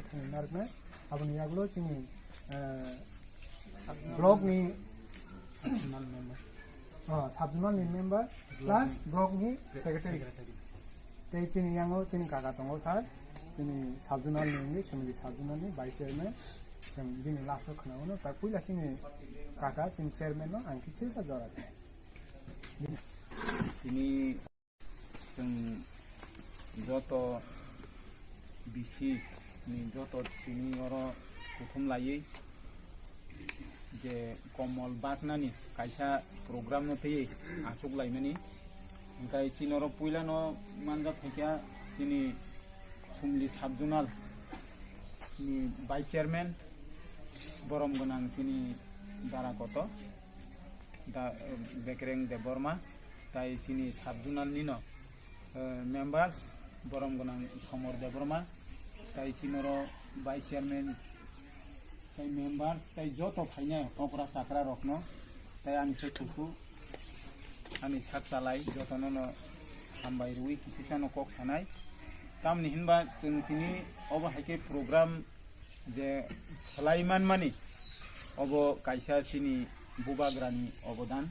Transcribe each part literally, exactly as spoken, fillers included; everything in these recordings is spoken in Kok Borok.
Thani narwknai, aboni yagulo chini, eh, block ni, oh, sub zonal ni member plus block ni secretary. Tei chini yango chini kaka tongo sir, chini sub zonal ni wngwi, Sumili sub zonal ni vice chairman, chwng bini last o khwnao no, tak puila chini kaka chini chairman no ang kichisa jora. Tini Chwng joto bisi ni joto chini oro kuthum laiwi je komol baknani kaisa program no twiwi achuk laimani. Hwnkhe chini oro puila no manjak phaikha chini Sumli sub zonal ni vice chairman borom gwnang chini dara koto da, Bekreng Debbarma, tai chini sub zonal nino, eh, members, borom gwnang Somor Debbarma, tai chinoro vice chairman, tai members, tai joto phainai okra chakra rokno, tai ani se kusu, ani sak chalai, jotono no hambai rwi kisisa no kok sanai. Tamni hinba chwng tini obo hai khe program je khlai manmani, obo kaisa chini bubagrani obodan.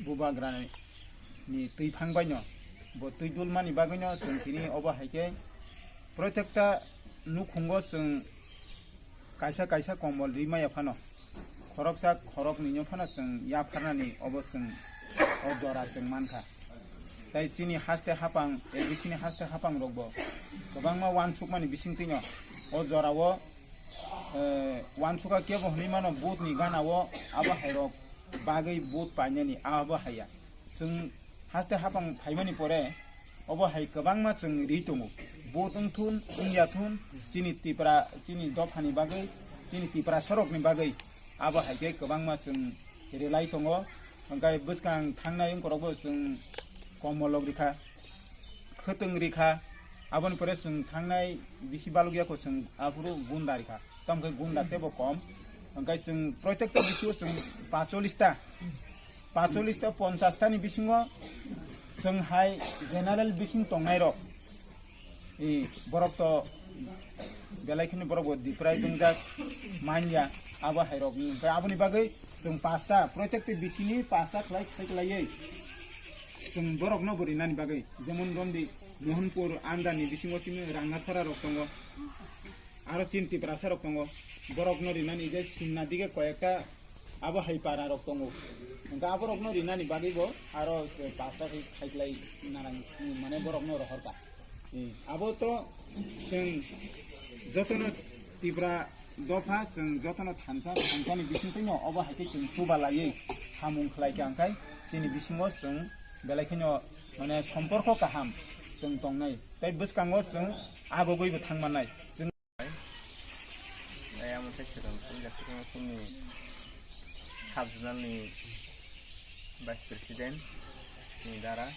Bubagrani twiphang baino bo twi dulmani bagwino chwng tini obo hai khe protekta nukhungo chwng kaisa kaisa komol ri maya phano, khoroksa khoroknwino phano chwng yapharnani obo chwng o jora chwng mankha. Tai chini haste hapang, A D C ni haste hapang rokbo kwbangma uansukmani bisingtwino o jorao, eh, uansukha kebo hwnwi mano booth ni ganao abo hairok bagwi booth painani abo haiya. Chwng haste hapang phaimani pore obo hai kwbangma chwng ri tongo. Booth wngthun, wngya thun, chini Tipra, chini dophani bagwi, chini Tiprasa rokni bagwi abo hai khe kwbangma chwng relai tongo. Hwnkhe bwskang thangnai wngkorokbo chwng komolok rikha, khwtwng rikha, aboni pore chwng thangnai bisi balukya kho chwng aphuru gunda rikha. Tamo khe gunda teibo kom. Hwnkhe chwng protekta bisio chwng pacholis ta, pacholis ta ponchas ta ni bisingo chwng hai general bising tongnai rok. I borok to belai kheno borok bo diprai tongjak manya abo hai rok ni. Hwnkhe aboni bagwi chwng pasta, protekta bisini pasta khlai khlai khlaiwi chwng borok no bo rinani bagwi. Jemon romdi Mohanpur andani bisingo chini Rangasara rok tongo. Aro chini Tiprasa rok tongo, borok no rinani je simna dige koyekta abo hai para rok tongo. Hwnkhe abo rok no rinani bagwi bo aro se pasta khai, khaiklai narang, mane borok no rohor ka. Eh, abo to chwng jotono Tipra dopha, chwng jotono thansa, thansani bisingtwi no obo hai khe chwng chuba laiwi samung khlai kha, hwnkhe chini bisingo chwng belai kheno mane somporko kaham chwng tongnai. Tei bwskango chwng agogwi bo thang mannai. Chwng Tei amo tei swkang puila swkang chini sub zonal ni vice president ni dara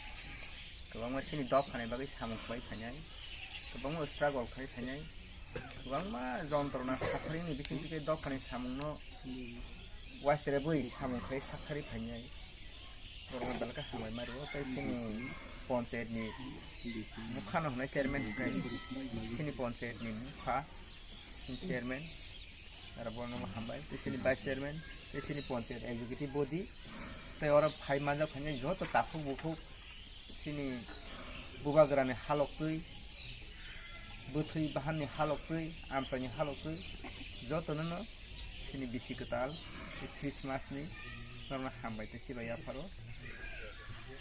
kwbangma chini dophani bagwi samung khlai phainai, kwbangma struggle khai phainai, kwbangma jontrona sakharini bisingtwi khe dophani samungno waisrebwi samung khlai sakhari phainai. Borokno belai khe hambai ma rwo, tei chini ponchayat ni bwkhano hwnwi chairman hwnwi, chini ponchayat ni bwkha, chini chairman, aro bono hambai, tei chini vice chairman, tei chini ponchayat executive body, tei oro phai manjak phainai joto takhuk bukhuk, chini bubagrani haloktwi, bwthwi bahanni haloktwi, amchaini haloktwi, jotono no chini bisi kwtal, tei Christmas ni norokno hambai tei chibai yapharo.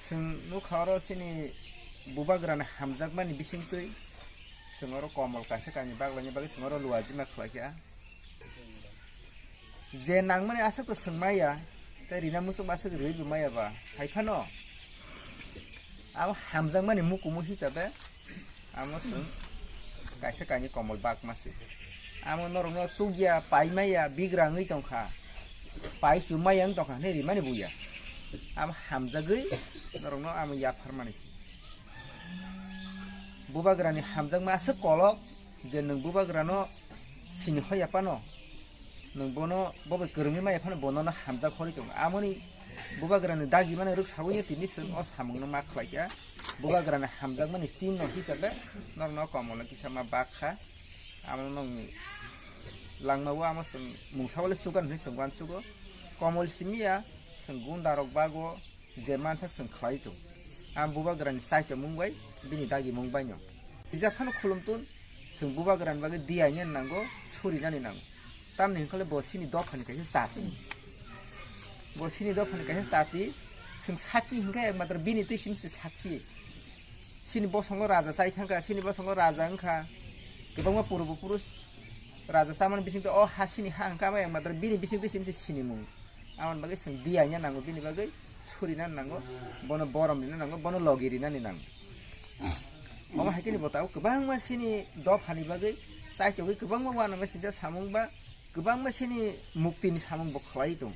Chwng nukha oro chini bubagrani hamjakmani bisingtwi chwng oro komol kaisa kainwi baglaini bagwi chwng oro luajima khlaikha. Je nangmani aswk to swng maya, tei rina muchung aswk rwi bo maya ba, hai phano abo hamjakmani mukumu hisabe amo chwng kaisa kainwi komol bakma se. Amo norokno chukya, pai maya, bigra wngwi tongkha, pai chu maya wng tongkha hinwi rimani buya. Amo hamjagwi norokno amo yapharmani se. Bubagrani hamjakma aswk kolok je nwng bubagrano sini hoi ya phano, nwng bono bo bai kwrwngwi maya phano bono no hamjak hori tongo. Amoni bubagrani dagi mani rwk sawi tini chwng o samungno ma khlai kha. Bubagrani hamjakmani chinno hisabe norokno komolno kisa ma bak kha. Amo nwng langma o amo chwng mungsa wale sugan hinwi chwng uansugo. Komol simi ya, chwng gunda rok bago je mansak chwng khlai tong. Ang bubagrani chaito mung bai, bini dagi mung bai no. Bijak phano khulum tun, chwng bubagrani bagwi diyaini nango, surinani nango. Tamni hwnkhale bo chini dophani kaisa jati. Bo chini dophani kaisa jati, chwng sakki hwnkhe ekmatro bini twi simi se sakki. Chini bosongo raja chai thangkha, chini bosongo raja wngkha. Kwbangma purbo purush raja chamani bisingtwi o ha chini ha hwnkha, amo ekmatro bini bisingtwi simi se sinimung. Aboni bagwi chwng diyaina nango, bini bagwi surina nango, bono borom rina nango, bono logi rinani nango. Omo hai khe ni bo tabuk kwbangma chini dophani bagwi chaitogwi kwbangma uanama sijak samung ba kwbangma chini muktini samung bo khlai tong.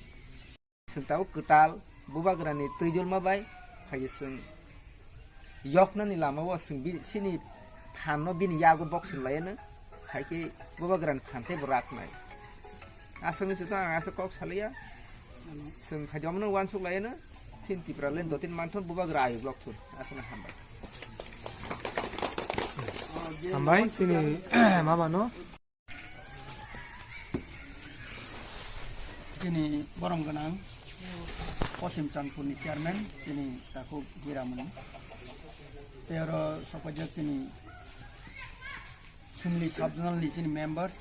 Chwng tabuk kwtal bubagrani twijolma bai hai khe chwng yoknani lama o chwng bi-, chini phanno bini yago boksing laiano hai khe bubagrani phan tei bo raknai. Aswk ni swkang ang aswk kok salia. Chwng hai jomno uansuk laiano chini Tipraland dotin manthon bubagra ayuk lokthun. Aswkno hambai. Hambai chini mama no. Chini borom gwnang Posim Chandpurni chairman, chini Takhuk Hiramani. Tei oro sokpajak chini Sumli sub-zonal ni chini members,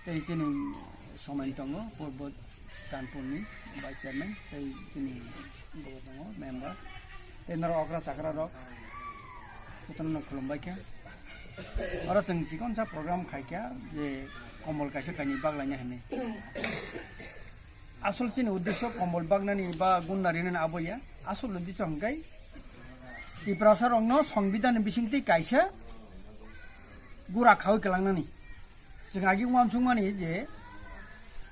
tei chini Somen tongo, Purbo Chandpurni vice chairman, tei chini bo tongo member. Tei norok okra chakra rok, jotono no khulumbai khe. Oro chwng chikon sa program khai kha je kombol kaisa kainwi baglaina hinwi. Asol chini uddesho kombol bagnani ba gunda rinani abo ya. Asol uddesho hwnkhe Tiprasa rokno songbidhan ni bisingtwi kaisa gura khawi kwlangnani. Chwng agi uansukmani je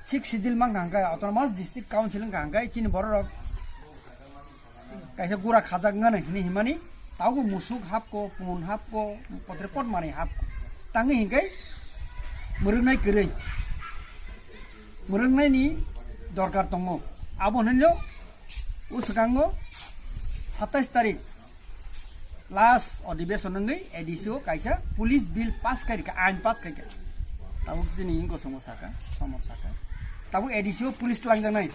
Sixth Schedule mankha hwnkhe Autonomous District Council wngkha hwnkhe chini bororok kaisa gura khajak nani hinwi himani, tabuk musuk hapko, pun hapko, potre pot manwi hapko. Tangwi hinkhe mwrwknai kwrwi. Mwrwknaini dorkar tongo. Abo hwnwi o swkango satais tarik last odibeshon wngwi A D C o kaisa police bill pass khai rikha, ain pass khai kha. Tabuk chini gosongo saka, somor saka. Tabuk A D C o police twlangjaknai.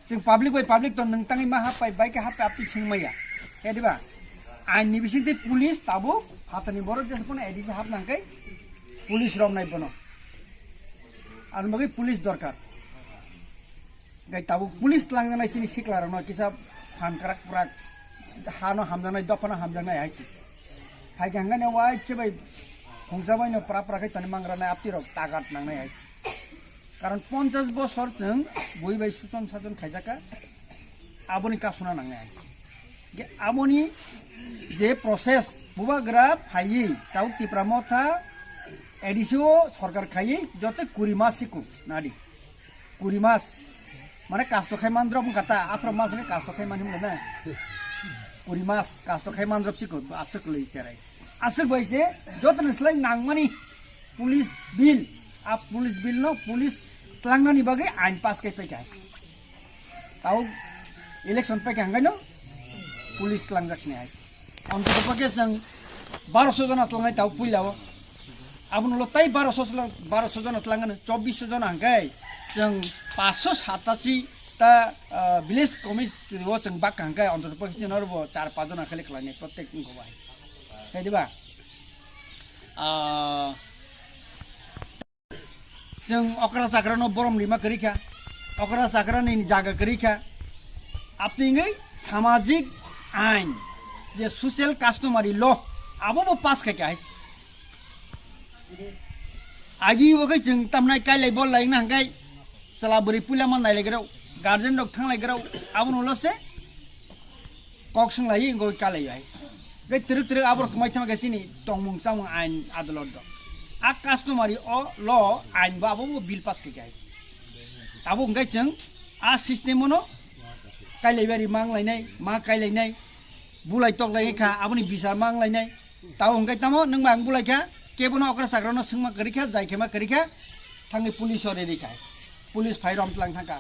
Chwng public bai public to nwng tangwi ma hap pai, bai khe hap pai, aptwi swng maya. He diba? Ain ni bising tei police tabuk hatani borok jesa kono A D C hap nang kai police rom nai bono. Ang bagwi police dorkar. Gai tabuk police twlang nai chini sikla rok no kisa phan krak prak hano hamjaknai, dophano hamjaknai hai si. Hai khe hangkhe ne wai se bai khungsa bai no pra pra khai toni mangra nai apti rok tagat nang nai hai si. Karon ponchash bosor chwng bui bai suchon sachon khaijak kha, aboni kasuna nangnai hai. Ge aboni je process bubagra phaiwi tabuk Tipra Motha A D C o sorkar khaiwi joto kuri mas siku nadi. Kuri mas. Mane kasto khai mandrop wngkha ta, aphro mas ni kasto khai mani hwnle na. Kuri mas, kasto khai mandrop siku, aswk kwlwi cherai. Aswk bai se joto ni slai nangmani Police bill, a police bill no police tlangnani bagwi ain pass khai paikha. Tau election paikha hwnkhe no police tlangjak sini hai. Ontotopokhe chwng barosho jona tlangnai tau puila o. Abono lo tai barosho jona, barosho jona tlangano, chobbish jona hwnkhe chwng paanch sho satashi ta, ah, village committee o chwng bakha hwnkhe ontotopokhe chwng norbo char panch jona khali khlainai prottek wngkha bai. Khai diba? Ah, Chwng okra chakrano borom rima kwrwi kha, okra chakrani jaga kwrwi kha. Aptingwi samajik ain, je social customary law, abo bo pass khai kha hai. Agi bo khai chwng tamnai kailai bol lai wngna hwnkhe chwla bwrwi puila ma nailai grao, guardian rok thanglai grao, abono ulo se kok swnglai wngwi kalai hai. Tei twrwk twrwk aborok kwmai thangma khe chini tongmung chamung ain adolot do. A customary o law ain bo abo bo bill pass khe hai. Abo hwnkhe chwng a system o no kailai bari ma wnglainai, ma kailainai, bulai toklai kha, aboni bisar ma wnglainai. Tao hwnkhe tamo nwng bai ang bulai kha, kebo no okra chakrano swngma kwrwi kha, jai khe ma kwrwi kha, thangwi police o riri kha. Police phai rom tlang thangkha.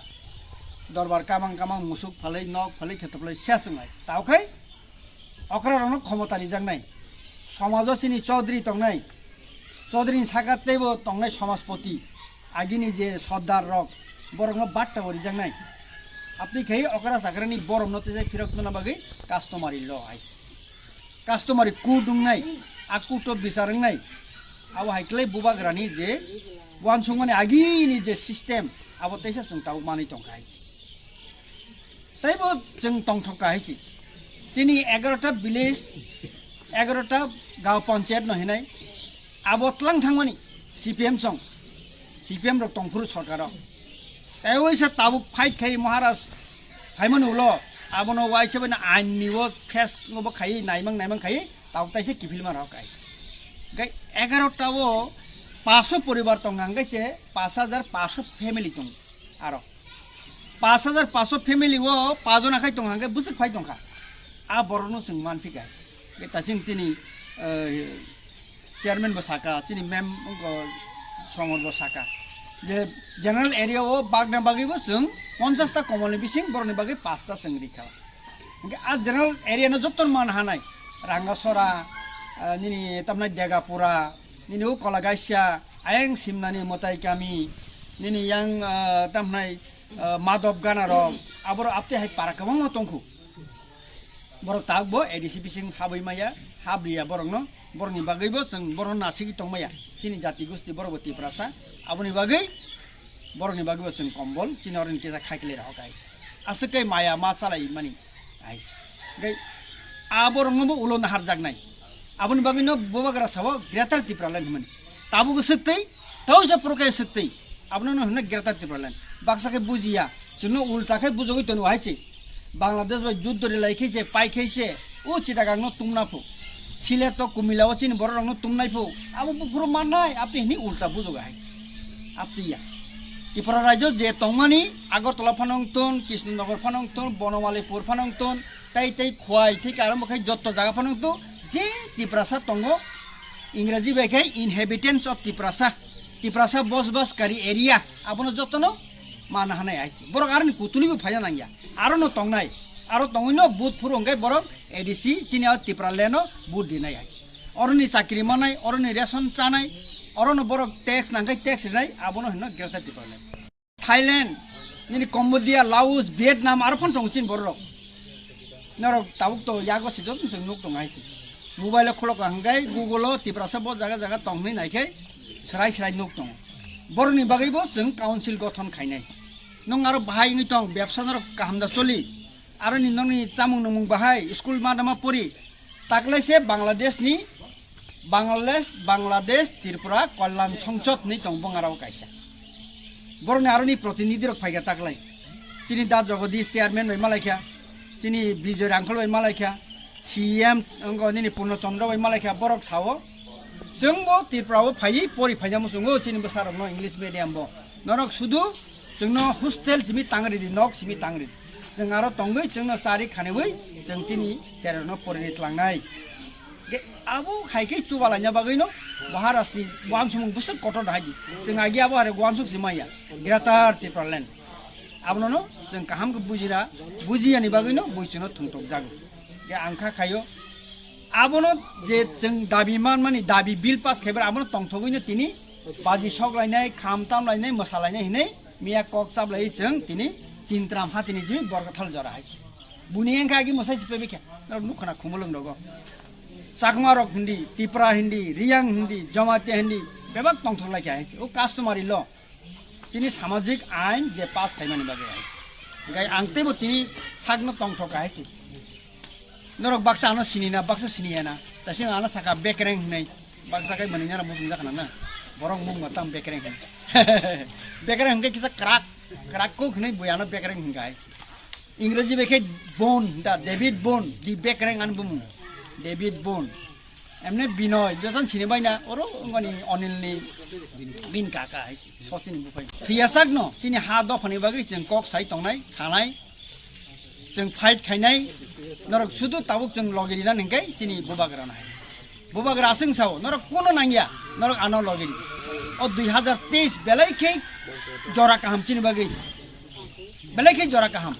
Dorbar kamang kamang musuk phalwi, nok phalwi, kheto phalwi, ses wngnai. Tao khai okra rokno khomota rijaknai. Somajo chini chaudhuri tongnai. Chaudhary ni saka teibo tongnai Samajpati, agini je Sardar rok, borokno batta bo rijaknai. Apni khai okra chakrani boromno tejai phirok tona bagwi customary law hai. Customary court wngnai, a court o bichar wngnai. Abo hai klai bubagrani je uansukmani agini je system, abo teisa chwng tabuk manwi tongkha hai. Teibo chwng tongthok ka hai se. Chini egarota village, egarota gaon panchayat no hinai. Abo tlang thangmani C P M song, C P M rok tongphuru sorkaro. Tei oisa tabuk fight khai Maharaj phaimani ulo, abono waisa bani ain ni o face no bo khai naimang naimang khai tabuk taisa kiphilma rok hai. Gai egarota o paso poribar tong hang gai se pash hajar paso family tong aro. Pash hajar paso family o pajon akhai tong hang gai bwswk phai tong kha. A borok no chwng man phika. Gai tasing chini, eh, chairman bo saka, chini mem, wngkha songor bo saka. Je general area o bagna bagwi bo chwng ponchash ta komol ni bising borok ni bagwi pash ta chwng rikha. Hingke a general area no joto man hanai. Rangasora, eh, nini tamnai Degapura, nini o Kolagasia, ayang simnani Motai kami, nini yang, eh, tamnai, eh, Madhop Ganarok, aboro apte hai para kwbangma tongkhu. Borok tak bo A D C bising habwi maya, habriya borokno, borokni bagwi bo chwng borokno nasigi tongmaya. Chini jati gusti borok bo Tiprasa, aboni bagwi borokni bagwi bo chwng kombol, chini oroni kisa khaikle rok hai. Aswk khe maya ma salai mani hai. Gai a borokno bo ulo naharjaknai. Aboni bagwi no bubagra sao Greater Tipraland hwnmani. Tabuk swk tei, tausa prokai swk tei. Abono no hwnna Greater Tipraland. Baksa khe bujiya, chwngno ulta khe bujogwi tono hai se. Bangladesh bai juddo rilai khe se, pai khe se, o Chittagong no tumna phu. Sile to Kumila o chini borok rokno tumnai phu. Abo buphuru mannai, apni hini ulta bujogo hai. Aptiya. Tripura rajyo je tongmani, Agartala phanang ton, Krishnanagar phanang ton, Bonomalipur phanang ton, tei tei Khwai thik arombo khai jotto jaga phano to je Tiprasa tongo, Ingraji bai khai inhabitants of Tiprasa, Tiprasa bosbaskari area, abono jotono mana hanai hai. Borok aroni kutuni bo phaina nangya, aro no tongnai, aro tongwi no but phuru hwnkhe borok A D C chini o Tipraland o but dinai hai. Oroni chakri manai, oroni ration chanai, orono borok tax nangkhai tax rinai, abono hino Greater Tipraland. Thailand, nini Cambodia, Laos, Vietnam, aro phano tong chini borok. Norok tabuk to yago se joto se nuk tong hai se. Mobile o khulok hwnkhe Google o Tiprasa bo jaga jaga tong hinwi naikhai serai serai nuk tongo. Borokni bagwi bo chwng council gothon khainai. Nwng aro bahai wngwi tong, bebsa norok kaham da choli. Aroni nokni chamung nungmung bahai, school ma dama pori. Taklaise Bangladesh ni, Bangladesh, Bangladesh, Tripura, Kalyan Songsod ni tong bong arao kaisa. Borokni aroni protinidhi rok phaikha taklai. Chini Da Jagadish chairman bai malaikha, chini Bijoy Rangkhol bai malaikha, C M wngkha nini Purno Chandra bai malaikha, borok sao. Chwngbo Tripura o phaiwi pori phaina muchungo chini bwsarokno English medium bo. Norok sudu chwngno hostel simi tang ridi, nok simi tang ridi. Chwng aro tongwi chwngno chari khaniwi chwng chini cherokno porini tlangnai. Ge abo hai khe chubalaina bagwino Maharashtrani uansukmung bwswk kotor hai di. Chwng agi abo hai uansuk si maya. Greater Tipraland. Abono chwng kaham khe bujina, bujiyani bagwino buisono thwngtok jago. Ge ang kha khaio. Abono je chwng dabi manmani dabi bill pass khaibar abono tongthogwino tini baji sok lainai, kham tam lainai, mwsa lainai hinwi miya kok chap lai chwng tini chintram ha tini jimi borgathal jora hai. Buni engkha agi mwsai si pebikha. Norok nukhana khumulwng rogo. Chakma rok hindi, Tipra hindi, Riyang hindi, Jamatia hindi, bebak tongthok lai kha hai. O customary law. Tini samajik ain je pass khaimani bagwi hai. Gai ang teibo tini sakno tongthok hai se. Norok baksa ano sini na, baksa sini ya na. Tasi ano saka bekreng hinai. Baksa kai mani nyara mung jakhana na. Borok mung matam bekreng hin. Bekreng hingke kisa krak. Krak ko hinai bui ano bekreng hinga hai. Ingraji bai khe Bone, da David Bone, di bekreng an bumung. David Bone. Emne Binoy, joton sini bai na, oro ngoni Onil ni bin kaka hai, Sachin buphai. Phiyasak no, sini ha dophani bagwi chwng kok sai tongnai, khanai, chwng fight khainai, norok sudu tabuk chwng logi rina ningkai, sini bubagra nai. Bubagra aswng sao, norok kuno nangya, norok ano logi ri. O dui hazar teis belai khe jora kaham chini bagwi. Belai khe jora kaham.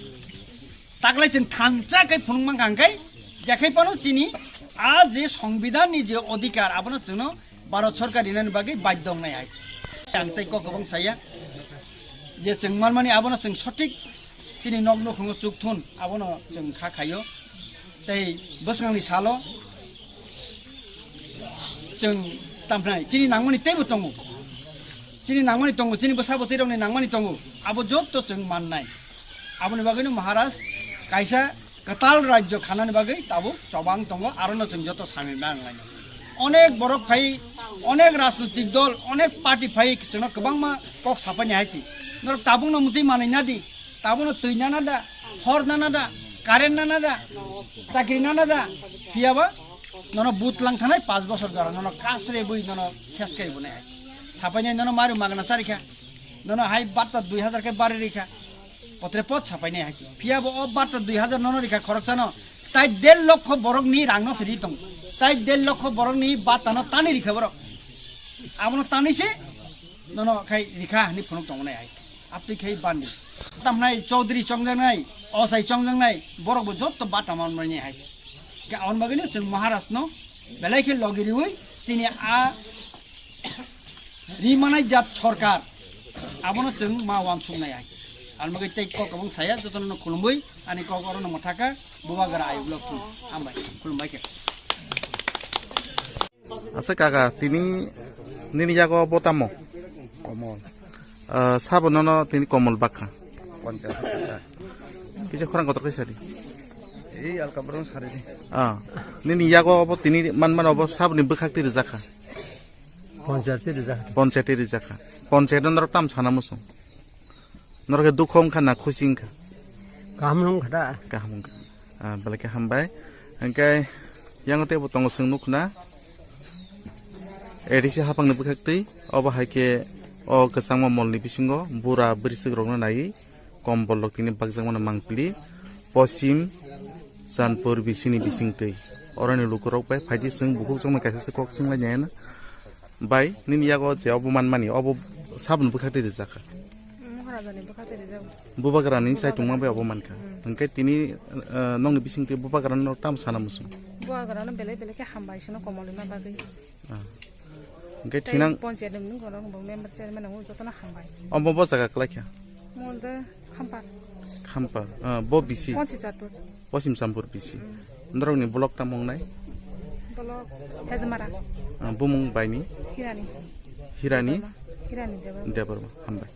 Taklai chwng thansa khe phunukma kang khe, jekhai phano chini a je songbidan ni je odhikar, abono chwngno Bharat sorkar rinani bagwi badhyo wngnai hai. Ang tei kok kwbang saya je chwng manmani abono chwng sothik chini nok nukhungo chukthun abono chwng kha khaio. Tei bwswkangni salo chwng tamhnai chini nangmani teibo tongo. Chini nangmani tongo, chini bwsa bwtwi rokni nangmani tongo. Abo jotto chwng mannai. Aboni bagwino Maharaj kaisa kwtal rajyo khanani bagwi tabuk chobang tongo, arono chwng joto samil ma wnglainai. Onek borok phai, onek rajnitik dol, onek party phai chwngno kwbangma kok sapaini hai si. Norok tabukno mwtwi manwi nadi, tabukno twi nana da, hor nana da, current nana da, chakri nana da, phiyaba nono but lang thanai panch bosor jora nono kasre bui nono ses kai bunai hai. Sapaini nono maru magna charikha, nono hai batta dui hajar kai bari rikha. Potre pot sapainai hai. Phiya bo o batta dui hajar nono rikha khoroksano. Tai der lokho borokni rangno siri tong. Tai der lokho borokni battano tani rikha borok. Abono tani se nono khai rikha hani phunuk tongnai hai. Aptwi khai bandi. Tamnai Chaudhary chongjaknai, Osai chongjaknai, borok bo jotto batta manmani hai. Ke on bagino chwng Maharaj no belai khe logi riwi chini a Rimanai jat sorkar, abono chwng ma wansuknai hai. Ang bagwi tei kok kwbang saya, jotono no khulumwi, ani kok oro no mwthaka, Bubagra ayuk lok thung. Hambai, khulumbai khe. Acha kaka, tini nini yago bo tamo? Komol. Ah, sabo nono tini komol bakha. Ponchas. Kisa khorang kotor kaisa di. Ei alka borong sari di. Ah, nini yago bo tini man man obo sabni bwkhak tiri jakha. Ponchayati rijak. Ponchayati rijakha. Ponchayat norok tam sana muchung. Norok dukho wngkha na khusi wngkha? Kaham wngkha da. Kaham wngkha. Ah, belai khe hambai. Hingke yang tebo tongo chwng nukna. A D C hapangni bwkhak twi. Obo hai khe o kwchangma molni bisingo bura bwrwichwk rokno naiwi. Kombol rok tini bakjakmano mangpili, Pochim Chanpur bisini bisingtwi. Oroni lukurok bai phaidi chwng bukhuk chongmani kaisa se kok swnglainai hwnwi. Bai, nini yago je obo manmani, obo saboni bwkhak twi rijak kha. Maharajani bwkhak twi rijak. Bubagrani sai tongma bai obo mankha. Hmm. Hwnkhe tini, eh, nokni bisingtwi bubagrano tamo sana muchung? Bubagrano belai belai khe hambai sino komolwima bagwi. Ah. Hingke tei thinang ponchayat ni borok bo member chairman ang jotono hambai. Omo bo jaga kwlai kha? Mo de Khampar. Khampar. Ah, bo bisi. Ponchi Chatur. Pochim Champur bisi. Norok ni block tamo wngnai? Block Hezmara. Ah, bumung bai ni? Hirani. Hirani? Hirani Debbarma. Debbarma. Hambai.